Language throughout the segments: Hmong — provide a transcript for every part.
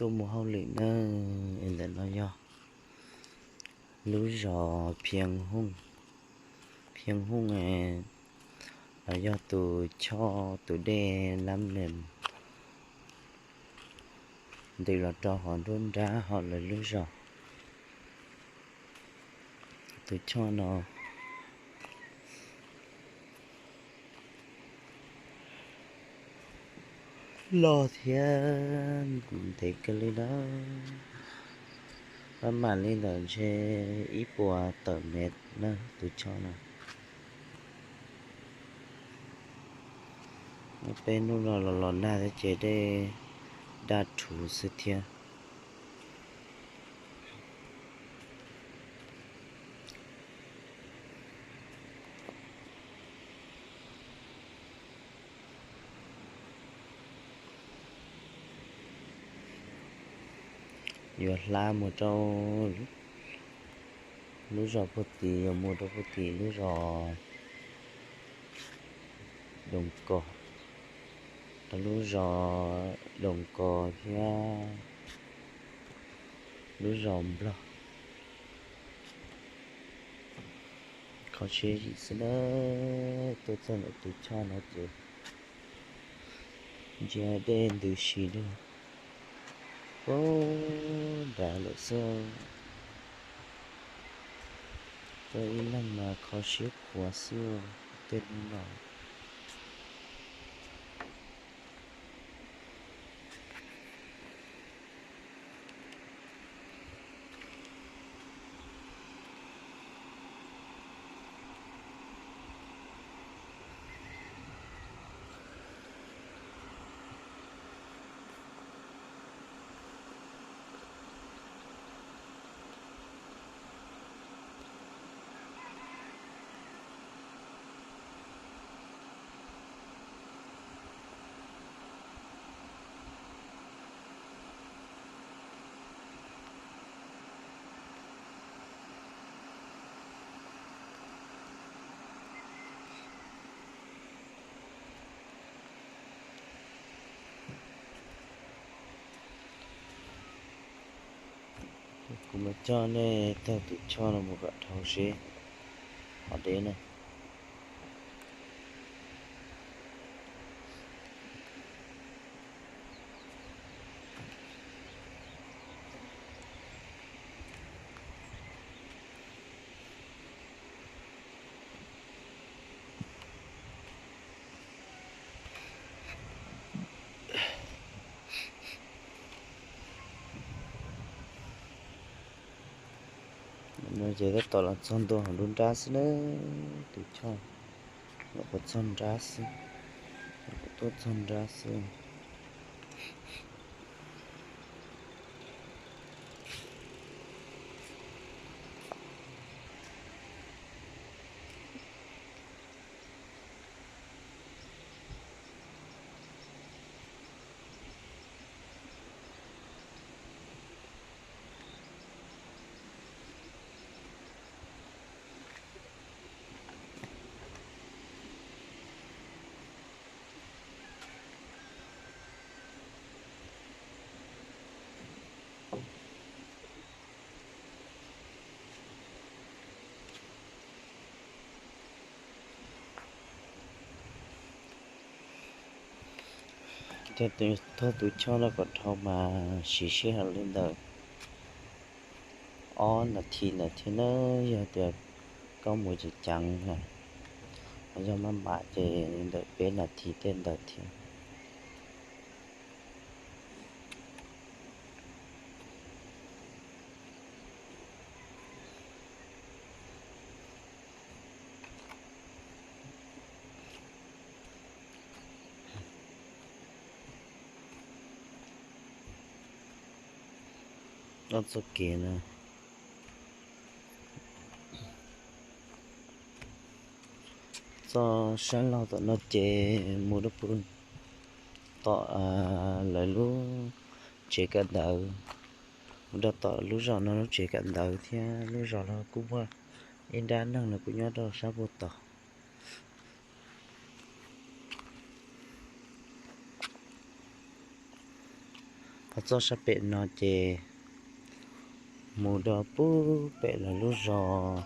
Tuaj mus hauj lwm na, es ntawm no yog lub zos Phiaj Hooj, Phiaj Hooj los yog tus choj tus dej Lab Mees ntws los rau hauv nruab nrab hauv lawv lub zos. Tus choj no loj thiab ntev kawg li na, maj mam li ntawm ntshe ib puas tawm mev na tus choj no. Peb hnub no los los nag thiab ces dej daj rhuv xwb thiab. Yuav hla mus rau lub zos puag tim, yuav mus rau puag tim lub zos Doos Kos, rau lub zos Doos Kos thiab lub zos Nplog. Kho siab zim xwb na, tuaj txog ntawm tus choj no ces ntsia dej ntws si li puag nrad lawm xwb. Tuaj ib leeg mas kho siab khuav xwb tej hnub no. Kuv mam coj nej taug tus choj no mus kom dhau seb ho deb na. No ces tab tom los txog ntua hauv nruab nrab xwb na, tus choj los puas txog nrab xwb, los puas tuaj txog nrab xwb. Taug tus choj no kom dhau mas siv sij hawm li ntawm ob nas this ntawd thiab na, yog tias koj mus ceev ceev na, yog maj mam ces li ntawm peb nas this tej ntawd thiab. Ob txoj kev na, txoj sab laug tom no ces mus rau puag tom lawv lub tsev kawm ntawv, mus rau tom lub zos no lub tsev kawm ntawv thiab lub zos no kuj muaj ib nrab neeg no kuj nyob rau sab puag tod. Los txog sab pem no ces mus rau pub pem lawv lub zos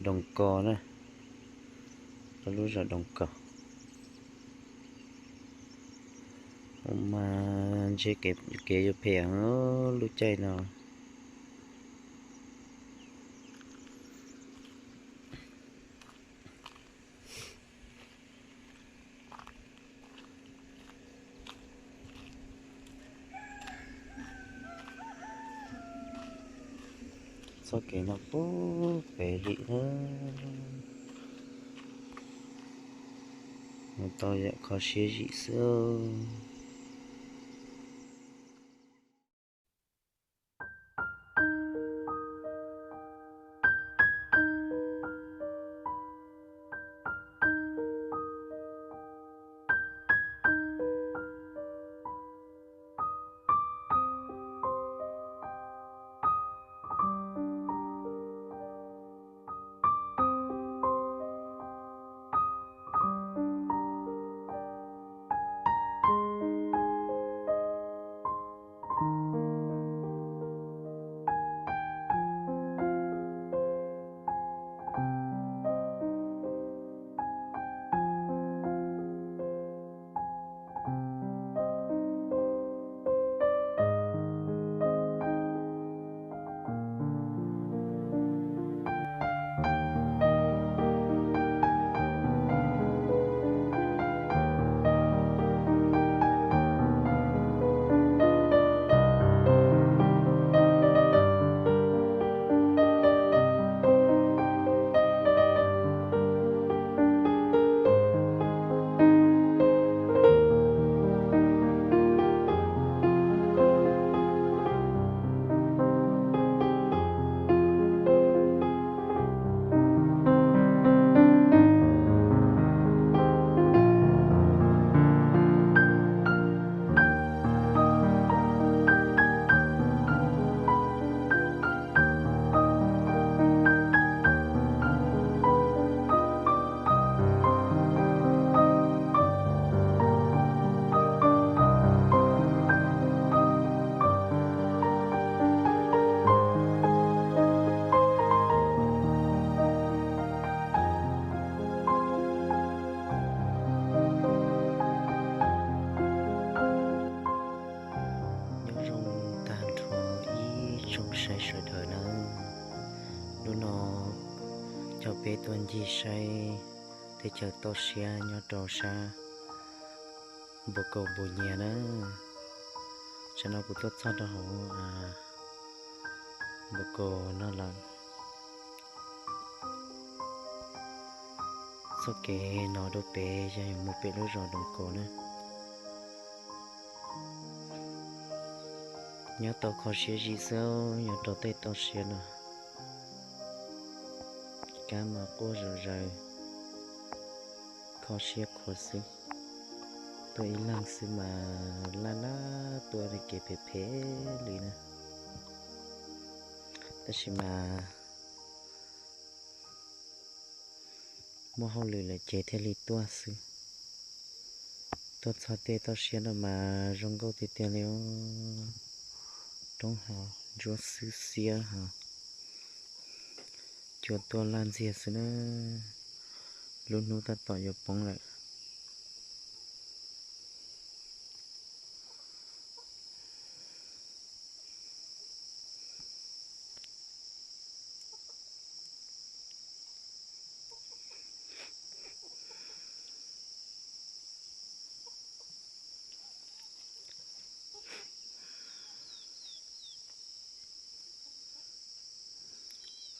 Doos Kos na, lawv lub zos Doos Kos. Ua mas ntshe kev yuav phem heev lub caij no. Txoj kev no pub pem li na, mus tau yam kho siab zim xwb. Nyob zoo tag nrho ib tsoom saib sawv daws nawb. Hnub no coj peb tuaj ncig saib teb chaws toj siab nyob rau sab Npus Kaus Npus Nyias na. Tsam no kuv tuaj txog rau hauv Npus Kaus no lawm. Txoj kev no rau pem yog mus pem lub zos Doos Kaus na. Nyob tau kho siab zim xwb, nyob rau tej toj siab no. Kab mas quaj zom zaws, kho siab khuav xwb. Tuaj ib leeg xwb mas laj laj tuaj li kev phem phem li na. Tab sis mas muaj hauj lwm lawm ces thiaj li tuaj xwb. Tuaj txog tej toj siab no mas zoo nkauj tiag tiag li os. Roob hav ntsuab xwb xiab hos cua tuaj laj ntxiag xwb na. Lub hnub tab tom yuav poob lawm.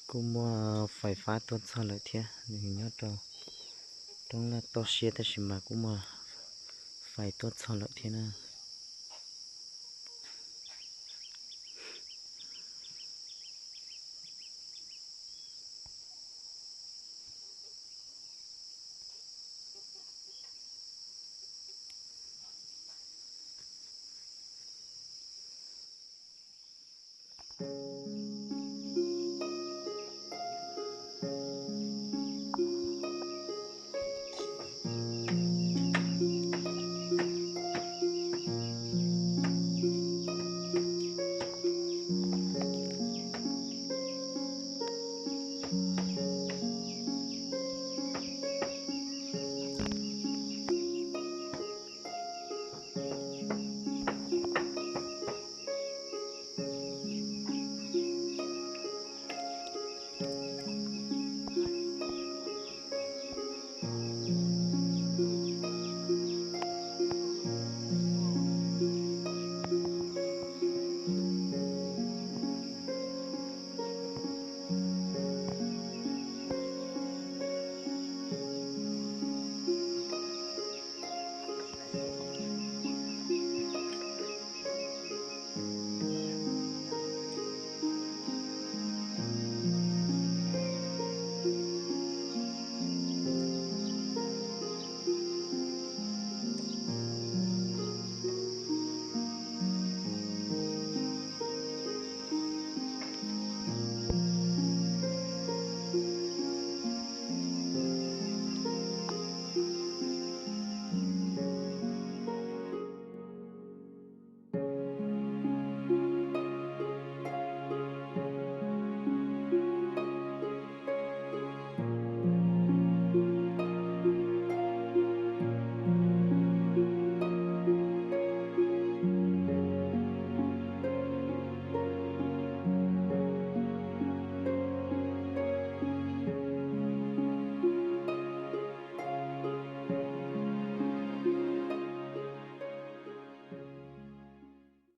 Kuj muaj fais fab tuaj txog lawm thiab, nws nyob rau roob laj toj siab tab sis mas kuj muaj fais tuaj txog lawm thiab na.